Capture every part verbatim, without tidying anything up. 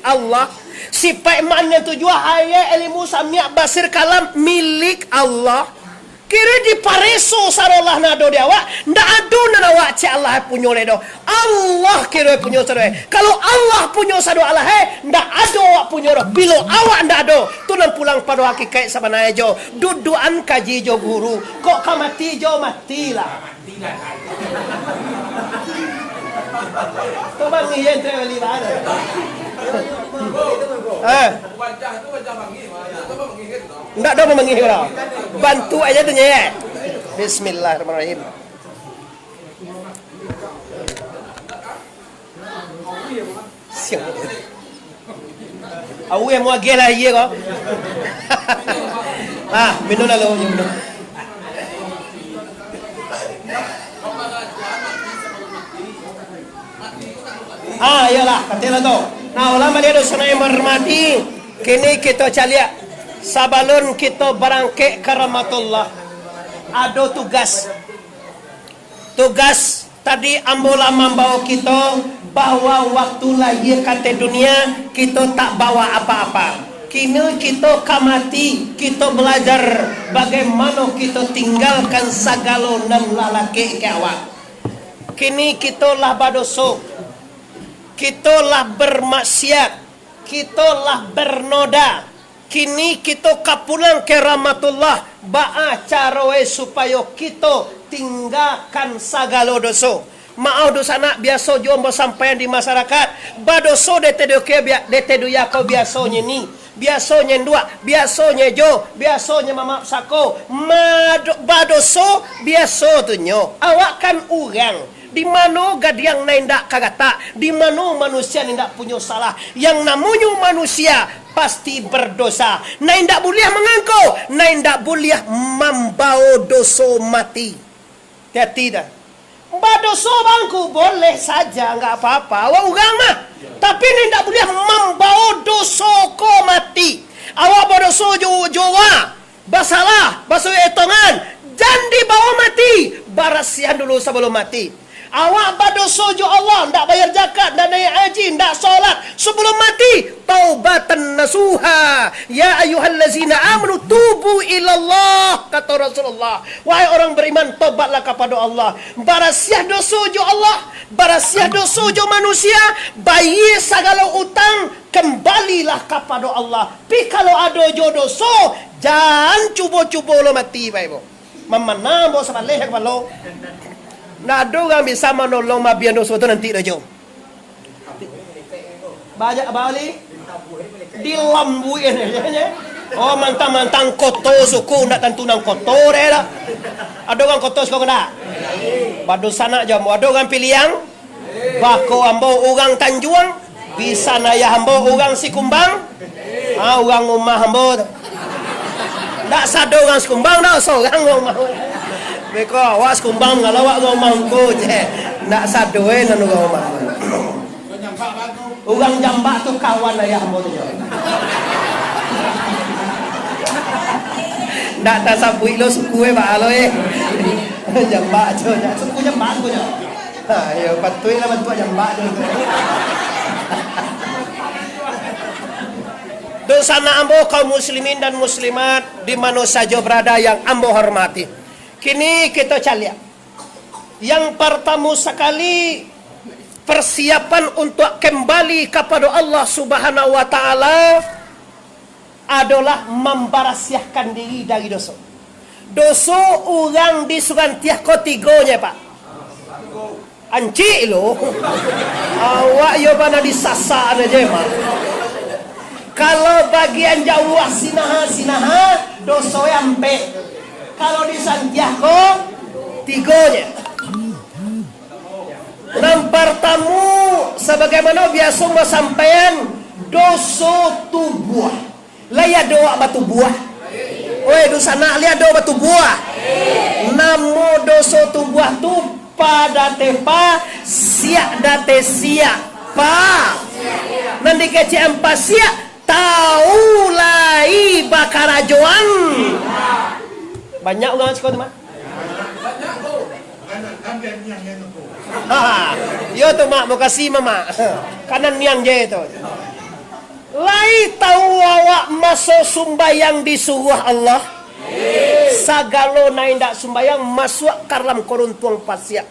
Allah. Sipaik ma'an nan tujuah, hayat, ilmu, samiak, basir, kalam, milik Allah. Kiro dipareso sarolah nan ado di awak, ndak ado nan awak cek Allah punyo lai doh. Allah kiro punyo sado. Kalau Allah punyo sado alah, eh, ndak ado awak punyo doh. Bilo awak ndak ado, tu nan pulang pado hakikaik sabananyo jo. Duduakan kaji jo guru. Kok ka mati jo, matilah. Tu bangih je, entah bali bana. Eh. Ndak ado mamangih urang. Bantu aja tu, nyek. Bismillahirrahmanirrahim. Siang. Aweh mau agih lah, iya ko. Ah, minum lalu, minum. Ah, iyolah, katilah tu. Nah, ulama dia dosa yang menghormati. Kini kita caliak, sabalun kita barangkek ka rahmatullah, ado tugas. Tugas tadi ambo lah mambao kito, bahwa waktu lahia ka ateh dunia, kito tak bawa apa-apa. Kini kito ka mati, kito balajar bagaimana kito tinggalkan sagalo nan lah lakek ka awak. Kini kito lah badoso, kito lah bermaksiat, kito lah bernoda. Kini kito ka pulang ka rahmatullah, baa caroe supayo kito tinggakan sagalo doso? Maoh dunsanak, biaso juo ambo sampaian di masarakat, badoso dek teduya ko bia-, dek teduya ko biasonyo ni, biasonyo induak, biasonyo jo, biasonyo mamak sako, mado-, badoso biaso tu nyo. Awak kan urang, di mano gadiang nan indak ka gatak, di mano manusia nan indak punyo salah. Yang namonyo manusia pasti berdosa. Nan indak buliah mangangko, nan indak buliah mambao doso mati. Hati-hati dah. Badoso bangku boleh saja, nggak apa-apa. Awak urang mah. Tapi nan indak buliah mambao doso ko mati. Awak badoso jo, jo urang. Basalah, basuah etongan, jan dibawa mati, barasiahan dulu sabalum mati. Awak badoso jo Allah, ndak bayar zakat, ndak naiak haji, ndak solat, sabalum mati, taubatan nasuha. Ya ayyuhallazina amanu tubu ilallah, kata Rasulullah. Wahai orang beriman, tobatlah kapado Allah. Barasiah doso jo Allah, barasiah doso jo manusia, bayia sagalo utang, kambalilah kapado Allah. Pi kalau ado jo doso, jan cubo-cubo lo mati, Bapak Ibu. Mamanah ambo sabaleh kapalo. Ndak ado urang bisa manolong maabihan doso tu nanti doh jo. Banyak bali. Dilambuikan aja, ya. Oh, mantang-mantang koto suku, ndak tantu nan koto deh lah. Ado urang koto suku ndak? Badunsanak jo ambo. Ado urang Piliang? Bako ambo urang Tanjuang, bisan ayah ambo urang Sikumbang, ha, urang umah ambo tu. Ndak sado urang Sikumbang doh, sorang urang umah. Beko awak Sikumbang, kalau awak urang umah ungku je. Ndak sado, eh, nan urang umah. Urang Jambak tu kawan ayah ambo tu je. Ndak tasabuik lo suku, eh, baa lo, eh. Jambak tu, suku Jambak tu je. Ha, iyo, patuiklah bantuak Jambak tu. Dunsanak ambo, kaum muslimin dan muslimat, di mano sajo barada yang ambo hormati. Kini kito caliak. Yang partamo sakali, persiapan untuak kembali kapado Allah Subhanahu wa Ta'ala adolah mambarasiahkan diri dari doso. Doso urang di Surantiah ko tigo nyo, Pak. Ancik lo. Awak iyo bana disasakan aja, Mak. Kalau bagian jauah sinaha-sinaha, doso ampek. Kalau di Surantiah ko, tigo nyo. Nan partamo, sabagaimano biaso basampaian, doso tubuah. Lai ado awak batubuah? Oi, dunsanak, lai ado batubuah? Namo doso tubuah tu, padate pa, siak date siak pa. Nan dikecekan pasiak, tau lai bakarajoan. Banyak urang siko tu, Mak. Ha, iyo tu, Mak, makasih, Mamak. Kanan niang je tu. Lai tahu awak maso sumbayang disuruah Allah? Sagalo nan indak sumbayang masuak ka dalam karuntuang pasiak.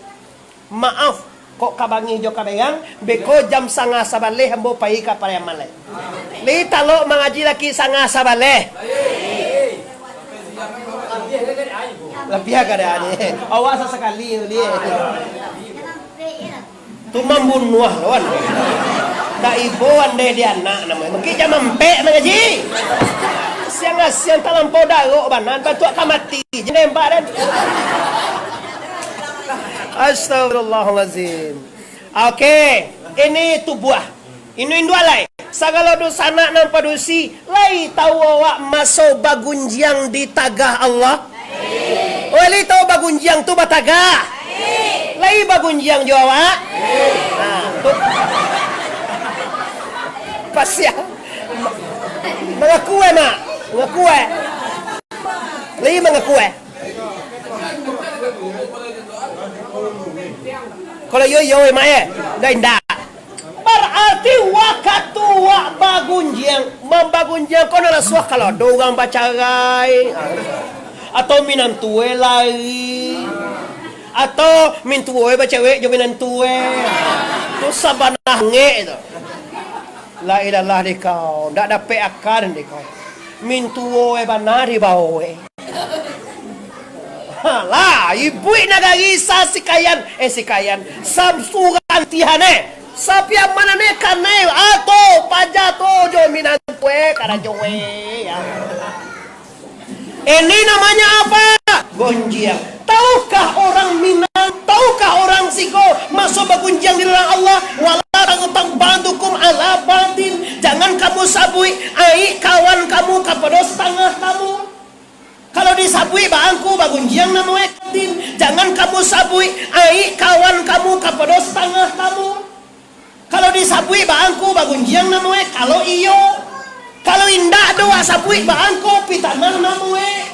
Maaf, kok ka bangih jo ka berang, beko jam sangah sabaleh ambo pai ka Pariaman lai. Lai talok mangaji laki sangah sabaleh. Labiah ka dah ni. Awak sasakali ni. Tu mambunuah lawan. Ndak ibo andeh di anak namonyo. Mungkin jam ampek mangaji. Siang-siang talampau darok bana, bantuak ka mati. Jangan nembak dan. Astagfirullahalazim. Oke, ini tubuah. Indu-indu alai. Sagalo dunsanak nan padusi, lai tahu awak maso bagunjiang di tagah Allah? Oi, lai tahu bagunjiang tu batagah? Lai bagunjiang jo awak? Ha, tu. Pasiak. Mangaku eh, Mak? Mangaku eh? Lai mangaku eh? Kalau iyo, iyo, Mak eh? Indak, indak. Bararti wakatu wak bagunjiang, mambagunjiang ko nan lah suah kalau ado urang bacarai, atau minantue lari, atau mintuo bacewek jo minantue. Tu sabana hangek tu. Lah ilalah dek kau, ndak dapek aka dek kau. Mintuo bana dibao eh. Ha, lah, ibuik nagari sasikayan, eh, sikayan, samsuran tihan, eh. Sapiamanan, eh, kanai, ato, paja to, jo minantue, karajo, eh, ya. Ini namanya apa? Gonjiang. Tahukah orang Minang, tahukah orang siko, maso bagunjiang di dalam Allah, wala tagtab ba'dukum ala ba'din, jangan kamu sabuik aik kawan kamu kapado satangah kamu. Kalau disabuik baangku bagunjiang namo eh, jangan kamu sabuik aik kawan kamu kapado satangah kamu. Kalau disabuik baangku bagunjiang namo eh, kalau iyo. Kalau indak do wak sabuik baangku pitanah namo eh.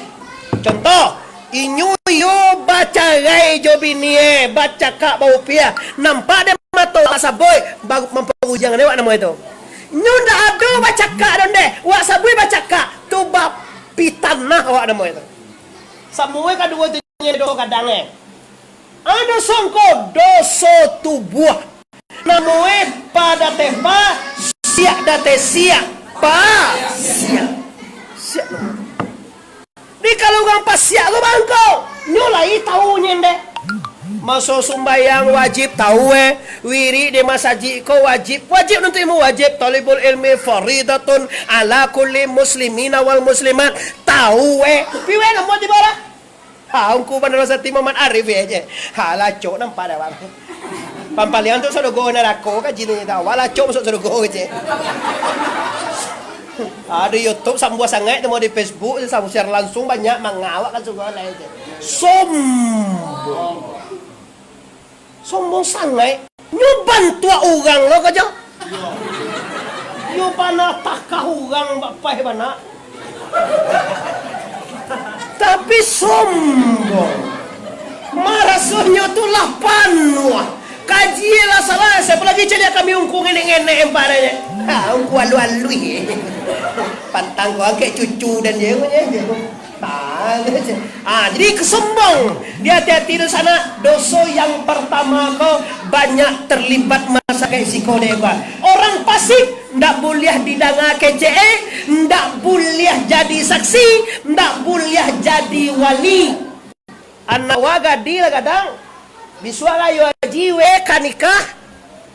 Contoh, inyo iyo bacarai jo bini eh, bacakak baupiah. Nampak dek mato wak sabuik, ba-, mampagunjiang dek wak namo eh tu. Nyo ndak ado bacakak do ndeh, wak sabuik bacakak, tu ba-, pitanah awak namo itu. Samuo kaduo tu nyo doso gadang eh. Ado songko doso tubuah. Namo eh pa date pa, siak date siak, pa siak. Siak namo. Di kalau urang pasiak tu bangko, nyo lai tahu nyo ndeh. Maso sumbayang wajib tahu eh. Wirik di masajik ko wajib. Wajib nuntuik ilmu wajib. Thalibul ilmi faridatun ala kulli muslimina wal muslimat. Tahu eh. Piwe namo tibo lah? Ha, ungku Bandaro Sati Muhammad Arif eh je. Ha, lacok nampak dah, Bang. Pampalian tu sodogo narako ka jin ni tau. Wah, lacok masuk sodogo je. Ado YouTube sambuah sangaik tu mau di Facebook, sambuah siaran langsung banyak mangawak kan sudah lah je. Sombong. Sombong sangaik. Nyo bantuak urang lo kajo. Nyo panah takah urang bapai bana. Tapi sombong. Marasonyo tu lah panuah. Kaji lah salah, siapa lagi caliak kami ungku ngenek-ngenek empat aja. Ha, ungku alu-alui. Pantang ko angkek cucu dan je. Ah, jadi kesombong. Di hati-hati tu sana, doso yang pertama ko banyak terlibat masyarakat siko deh, Pak. Orang pasik ndak buliah didanga kecek, eh, ndak buliah jadi saksi, ndak buliah jadi wali. Anak wa gadih lah gadang. Bisuak rayo haji we ka nikah.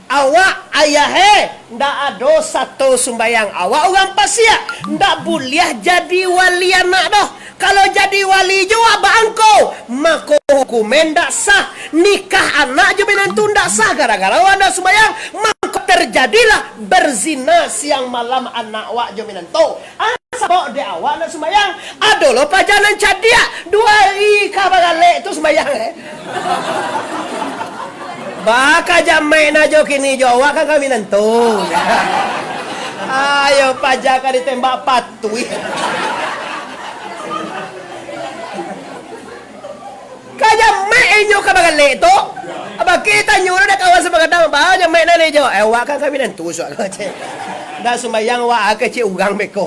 Awak ayah eh, ndak ado sato sumbayang. Awak urang pasiak, ndak buliah jadi wali anak doh. Kalau jadi wali jo awak baangko, mako hukum eh ndak sah. Nikah anak jo minantu ndak sah gara-gara awak ndak sumbayang. Mako terjadilah berzina siang malam anak awak jo minantu. Ah, sabab dek awak ndak sumbayang. Ado lo paja nan cadiak, duo ari ka bagalek tu sumbayang, eh. Baka jamaik na jo kini jo awak kan kami nantu. Ayo paja ka ditembak patuih. Ka jamaik inyo ka bagalek tu. Abaki tanyo lah dah kawan sabagadang, ba jamaik na ni jo. Eh, awak kan kami nantu suak kau cek. Ndak sumbayang, awak kecek urang beko.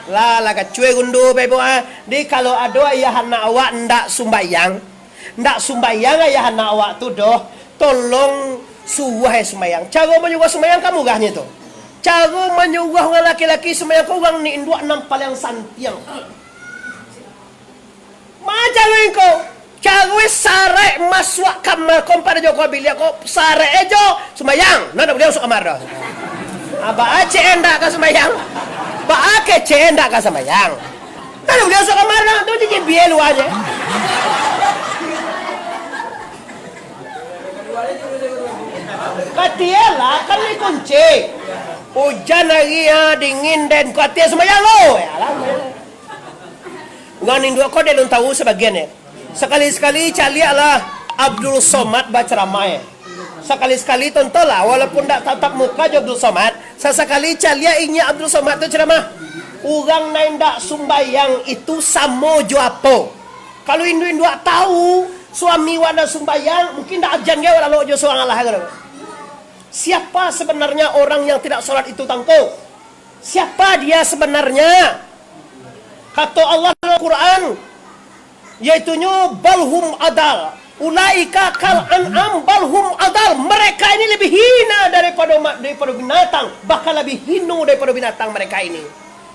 Lah, lah kacue gundu, Bapak Ibu, ah. Jadi, kalau ado ayah anak awak ndak sumbayang, ndak sumbayang ayah anak awak tu doh, tolong suruah ayah sumbayang. Caro manyuruah sumbayang kan murahnyo tu. Caro manyuruah urang laki-laki sumbayang ko, urang ni induak nan paliang santiang. Ma caro ko? Caro sarek masuak kamar ko, pado jo ko biliak ko, sarek e jo sumbayang. Nah, ndak buliah masuak kamar doh. Ah, baa kecek e ndak ka sumbayang? Baa kecek e ndak ka sumbayang? Nah, ndak buliah masuak kamar doh, tu cici bia lua je. Katie lah, kan ni kunci. Ujan ari, ah, dingin den, katie sumbayang lo. Ya lah. Urang induak ko dek lun tahu sabagian, eh. Sakali-sakali caliaklah Abdul Somad bacaramah, eh. Sakali-sakali tontonlah, walaupun ndak tatap muka jo Abdul Somad, sasakali caliak inyo Abdul Somad tu caramah. Urang nan indak sumbayang itu samo jo apo? Kalau indu-induak tahu, suami wak nan sumbayang, mungkin ndak ajan ge wak lalok jo surang alah, kan? Siapa sebenarnya orang yang tidak sholat itu, tangko? Siapa dia sebenarnya? Kato Allah dalam Quran, yaitunyo, "Balhum adal. Ulaika kal an'am balhum adal." Mereka ini lebih hina daripada ma-, daripada binatang, bahkan lebih hino daripada binatang mereka ini.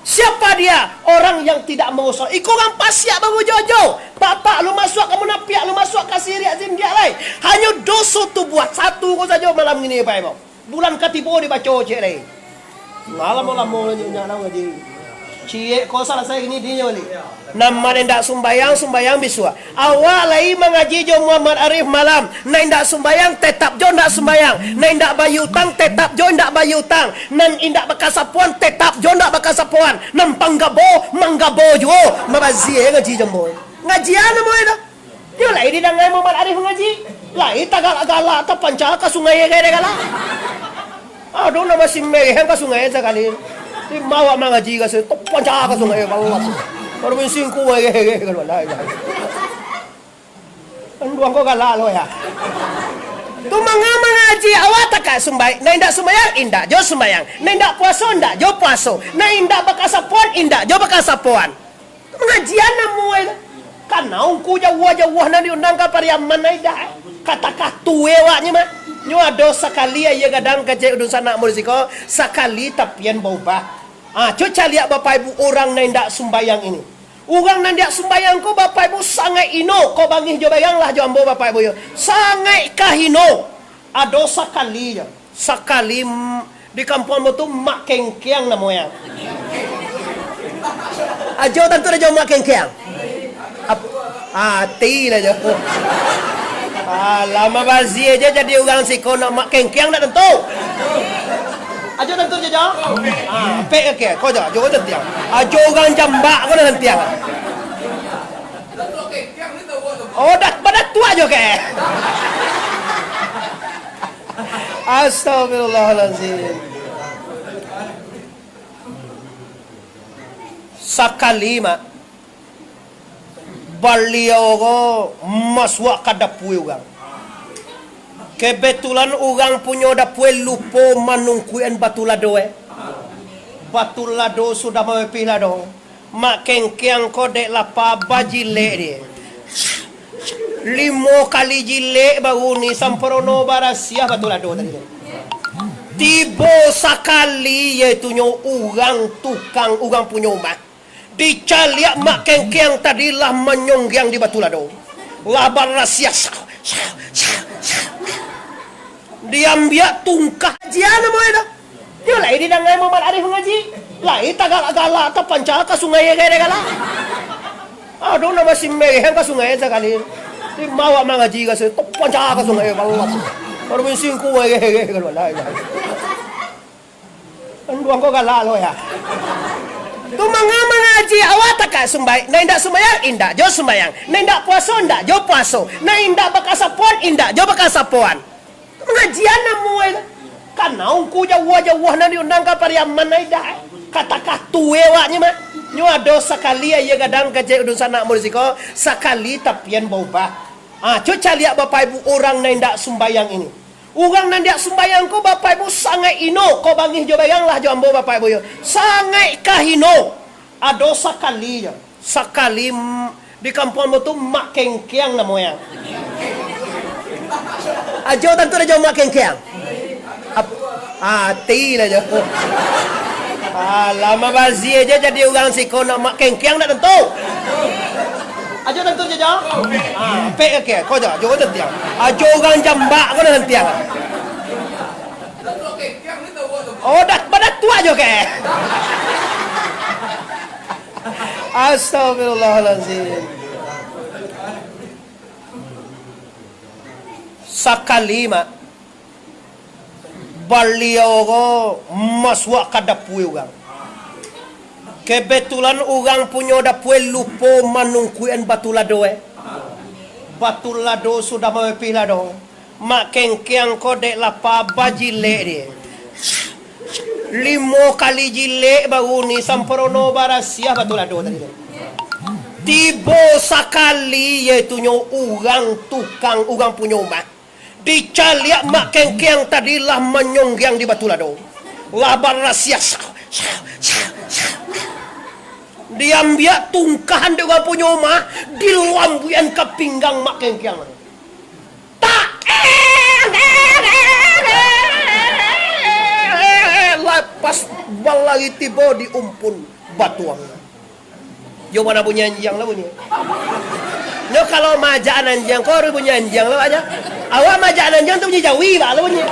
Siapa dia? Orang yang tidak mau sholat. Iko urang pasiak baru jojo. Bapak lu masuak ka munapiak, lu masuak ka sirik zindiak lai. Hanyo doso tu buat satu ko sajo malam ngini, Bapak Ibu. Bulan katibo dibaco ciek lai. Lamo-lamo nyo nyo ngaji. Ciek ko salasai kini dinyo baliak. Nan ma nan indak sumbayang, sumbayang bisuak. Awak lai mangaji jo Muhammad Arif malam. Nan indak sumbayang, tetap jo indak sumbayang. Nan indak bayia utang, tetap jo indak bayia utang. Nan indak bakasapoan, tetap jo indak bakasapoan. Nan panggabo, manggabo juo. Mabazia ngaji jo ambo. Ngaji a namo e tu? Yo lai didanga Muhammad Arif ngaji. Lai tagalak-galak, tapanca ka sungai, galak. Aduh, nan masih mereh ka sungai sakali. Di ma awak mangaji ka situ, tapanca ka sungai, balas. Baru main singku, mereh, mereh, kalau lah, ya. Anduang ko galak lo, ya. Tu manga mangaji awak takah sumbai-, nan indak sumbayang, indak jo sumbayang. Nan indak puaso, indak jo puaso. Nan indak bakasapoan, indak jo bakasapoan. Mangaji a namo e tu. Kana ungku jauah-jauah nan diundang ka Pariaman ai dah, eh. Ka takah tuo awaknyo mah. Nyo ado sakali aia gadang kecek dunsanak murid siko, sakali tapian baubah. Ah, cubo caliak Bapak Ibu urang nan indak sumbayang ini. Urang nan indak sumbayang ko Bapak Ibu sangaik hino, ko bangih jo bayanglah jo ambo Bapak Ibu yo. Sangaik ka hino. Ado sakali jo. Sakali, mm, di kampuang ambo tu Mak Kengkiang namonyo. Ajo tantu ajo Mak Kengkiang. Ap-, ati lah jo. Alah, mabazia je jadi urang siko nak Mak Kengkiang nak tantu. Ajo tantu je, Jo. Ah, pek ke, ko Jo, Jo tantiang. Ajo urang Jambak ko nak tantiang. Oh, dah, badatuak jo ke? Astagfirullahalazim. Sakali, Mak, baliau ko masuak ka dapua urang. Kebetulan urang punyo dapua lupo manungkuikan batu lado, eh. Batu lado sudah mapipih lado. Mak Kengkiang ko dek lapa bajilek dia. Limo kali jilek baru ni samparono barasiah batu lado tadi tu. Tibo sakali, yaitunyo urang tukang, urang punyo umah. Dicaliak Mak Kengkiang tadi lah manyonggiang di batu lado. Lah barasiah. Sah, sah, sah, sah. Diambiak tungkah. Ajian namo itu? Yo lai didangai Muhammad Arif ngaji. Lai tagalak-galak, tapanca ka sungai, galak-galak. Aduh, nama si mereh ka sungai sakali. Di ma awak mangaji ka situ, tapanca ka sungai, balas. Baru main singku, galak-galak. Anduang ko galak lo ya. Tu manga mangaji awak takah sumbai-, nan indak sumbayang, indak jo sumbayang. Nan indak puaso, indak jo puaso. Nan indak bakasapoan, indak jo bakasapoan. Mangaji a namo e tu. Kana ungku jauah-jauah nan diundang ka Pariaman ai dah. Ka takah tuo awaknyo mah. Nyo ado sakali aia gadang kecek dunsanak murid siko, sakali tapian baubah. Ah, cubo caliak Bapak Ibu urang nan indak sumbayang ini. Urang nan diak sumbayang ko, Bapak Ibu, sangaik ino, ko bangih jo bayanglah jo ambo, Bapak Ibu, yo. Sangaik ka hino. Ado sakali jo. Sakali, mm, di kampuang ambo tu Mak Kengkiang namo yang. Ajo tantu dah jo Mak Kengkiang. Ap-, ati lah jo. Alah, mabazi aja jadi urang siko nak Mak Kengkiang nak tantu. Ajo tantu jo, jo. Ah, pek ke, ko jo, jo tantiang. Ajo urang Jambak ko nak tantiang. Oh, dak, badak tuak jo ke. Astagfirullahalazim. Sakali, Mak, baliau ko masuak ka dapua urang. Kebetulan urang punyo dapua lupo manungkuikan batu lado, eh. Batu lado sudah mapipih lado. Mak Kengkiang ko dek lapa bajilek dia. Limo kali jilek baru ni samparono barasiah batu lado tadi tu. Tibo sakali, yaitunyo urang tukang, urang punyo umah. Dicaliak Mak Kengkiang tadi lah manyonggiang di batu lado. Lah barasiah. Sa, sa, sa, sa. Diambiak tungkahan dek urang punyo umah, dilambuikan ka pinggang Mak Kengkiang. Tak! Lapas balari tibo di umpun batuang. Jo mana bunyi anjiang lah bunyi. Nyo kalau maajakan anjiang, ko harus bunyi anjiang lah aja. Awak maajakan anjiang tu bunyi jawi, bah, lah bunyi.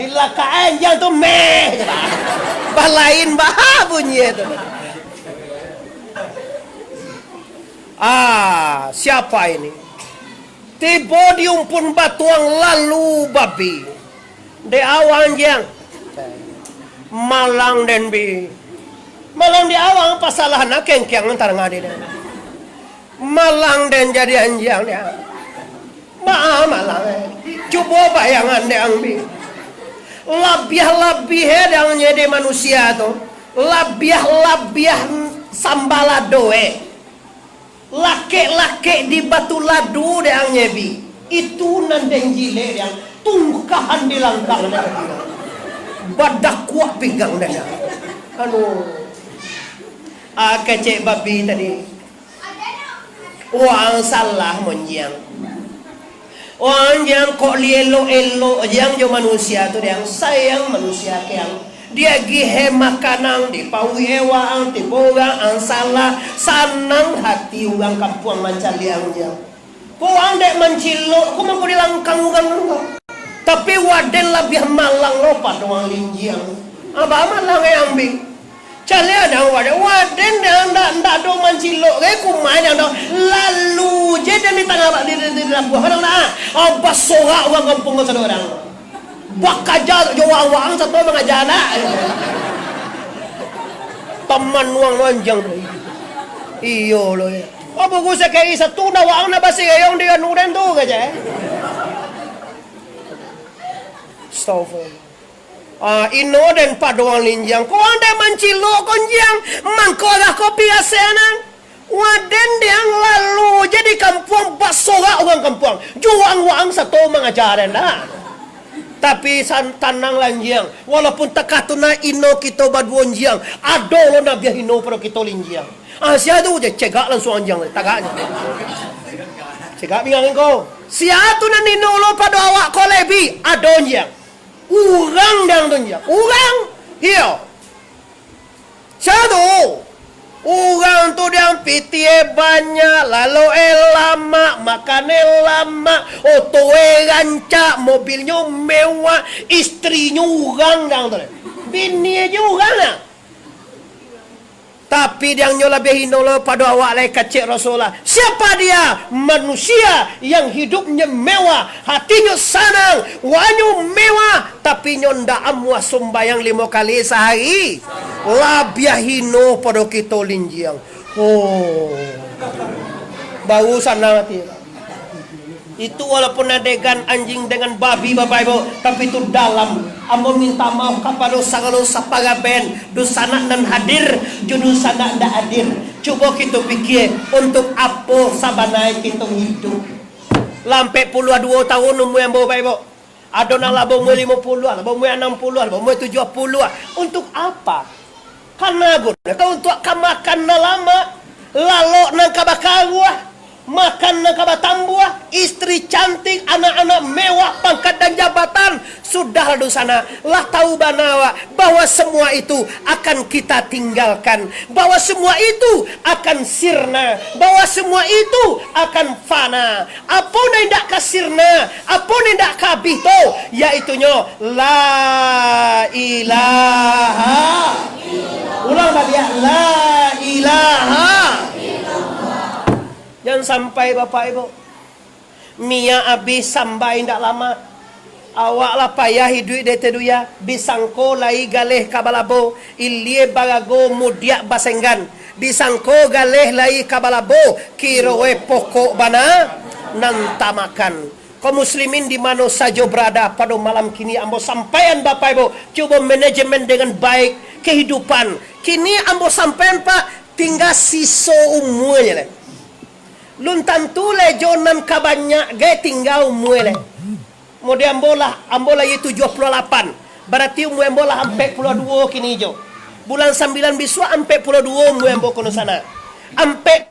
Dilakakan anjiang tu, meh. Bah lain, bah bunyi tu. Ah, siapa ini? Tibo di umpun batuang lalu babi. Dek awang, Jiang. Malang den bi. Malang dek awang, pasalah nak Kengkiang tarangah di den. Malang den jadi anjiang dia. Maa malang, eh. Cubo bayangan dek ang bi. Labiah-labiah, eh, dang nyadi manusia tu. Labiah-labiah sambalado, eh. Lakek-lakek di batu lado dek ang nyebi. Itu nan den jilek dek ang. Tungkahan di langkang dek ang. Badakuak pinggang dek ang. Anu. Ah, kecek babi tadi. Waang salah monjiang. Waang jiang kok lielok-elok jiang jo manusia tu, dek ang sayang manusia ka ang. Diagiah makanan, dipauik waang, tibo urang ang salah, sanang hati urang kampuang mancaliak ang jiang. Kok ang dek mancilok, kok mangko di langkang urang tu. Tapi waden labiah malang lo pado ang linjiang. Abah malang e ambing. Caliak dang waden, waden dang ndak, ndak do mancilok, eh, kumai dang do. Lalu je dang di tangah, di, di, di labuah dang nak. Ah, basorak urang kampung ko sadonyo. Bakaja jo waang-waang sato mangaja nak. Taman waang manjang. Iyo lo, eh. Apo ku sakali satu nak waang nak basirayong di anu den tu kaja, eh. Astagfirullah. Ah, ino den pado ang linjiang. Ko ang den mancilok ko njiang. Mangko lah ko piasenan. Waden dek ang lalu je di kampuang, basorak urang kampuang. Juang waang sato mangaja den dah. Tapi san-, tanang lah njiang. Walaupun takah tu nah ino kito baduo njiang. Ado lo nan labiah hino pado kito linjiang. Ah, sia tu je cegak langsuang anjiang, tagak je. Cegak pinggang ko. Sia tu nan hino lo pado awak ko lebi. Ado njiang. Urang dang tu njiang. Urang. Iyo. Sia tu? Urang tu dang pitih e banyak, lalok e lamak, makan e lamak, oto e rancak, mobilnyo mewah, istrinyo urang dang tu. Bini e je urang nah. Tapi dang nyo labiah hino lo pado awak lai kecek Rasulullah. Siapa dia? Manusia yang hidupnya mewah, hatinyo sanang, waangnyo mewah, tapi nyo ndak amuah sumbayang limo kali sahari. Labiah hino pado kito linjiang. Oh. Baru sanang hati. Itu walaupun adegan anjing dengan babi, Bapak Ibu, tapi itu dalam. Ambo minta maaf kapado sagalo saparaben, dunsanak nan hadir, jo dunsanak ndak hadir. Cubo kito pikia, untuk apo sabananyo kito hidup. Lah ampek puluah duo tahun umua ambo, Bapak Ibu. Ado nan lah baumua limo puluah, lah baumua anam puluah, lah baumua tujuah puluah. Untuk apa? Kana gunyo ka untuak ka makan nan lamak, lalok nan ka bakaruah, makan nan ka batambuah, istri cantik, anak-anak mewah, pangkat dan jabatan, sudahlah dunsanak, lah tahu bana awak bahwa semua itu akan kita tinggalkan, bahwa semua itu akan sirna, bahwa semua itu akan fana. Apo nan indak ka sirna, apo nan indak ka abih tu, yaitunyo la ilaha. Ulang baliak, la ilaha. Jan sampai, Bapak Ibu. Minyak abih, samba indak lamak. Awak lah payah iduik di ateh dunia. Disangko lai galeh ka balabo, ilia barago, mudiak basenggan. Disangko galeh lai ka balabo, kiroe pokok bana nan tamakan. Kaum muslimin di mano sajo barada, pado malam kini ambo sampaian, Bapak Ibu, cubo manajemen dengan baik kehidupan. Kini ambo sampaian, Pak, tingga siso umua je lai. Lun tantu lai jo nan ka banyak gai tingga umua lai. Mode ambo lah, ambo lahia tujuah puluah lapan, barati umua ambo lah ampek puluah duo kini jo. Bulan sambilan bisuak ampek puluah duo umua ambo kono sana. Ampek